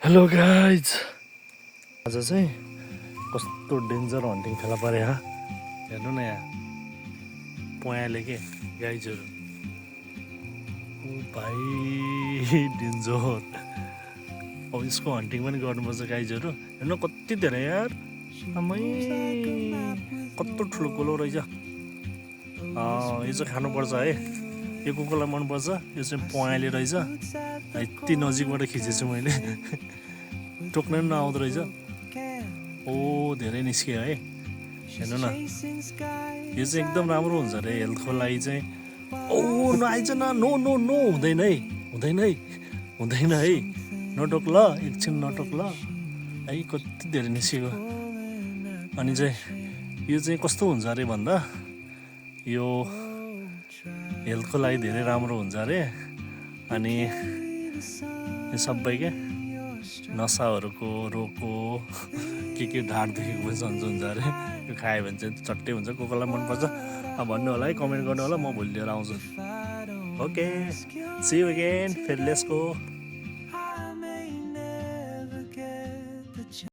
Hello guys, आज चाहिँ कस्तो डेन्जर हन्टिङ फेला परे हेर्नु न यहाँ पयाले के गाइजहरू। ओ भाइ डेन्जर। अब यसको हन्टिङ पनि गर्नुपर्छ गाइजहरू। हेर्नु कति धेरै यार, आमै कस्तो ठुलो गोलो रहेछ। यो चाहिँ खानुपर्छ है, यो कुकुरलाई मनपर्छ। यो चाहिँ पयाले रहेछ, यति नजिकबाट खिचेछु मैले टोक्नै पनि नआउँदो रहेछ। ओ धेरै निस्क्यो है, हेर्नु न। यो चाहिँ एकदम राम्रो हुन्छ अरे हेल्थको लागि चाहिँ। ओ नआइज न, नो नो नो, हुँदैन है, हुँदैन है, हुँदैन है, नटोक ल, एकछिन नटोक ल है। कति धेरै निस्केको। अनि चाहिँ यो चाहिँ कस्तो हुन्छ अरे भन्दा, यो हेल्थको लागि धेरै राम्रो हुन्छ अरे। अनि यो सबै क्या नसाहरूको रोगको के ढाडदेखिको पनि सन्चो हुन्छ अरे। यो खायो भने चाहिँ चट्टै हुन्छ। कोकोलाई मनपर्छ भन्नु होला है, कमेन्ट गर्नु होला, म भोलि लिएर आउँछु। ओके, सी यु अगेन, फेरि लेट्स गो।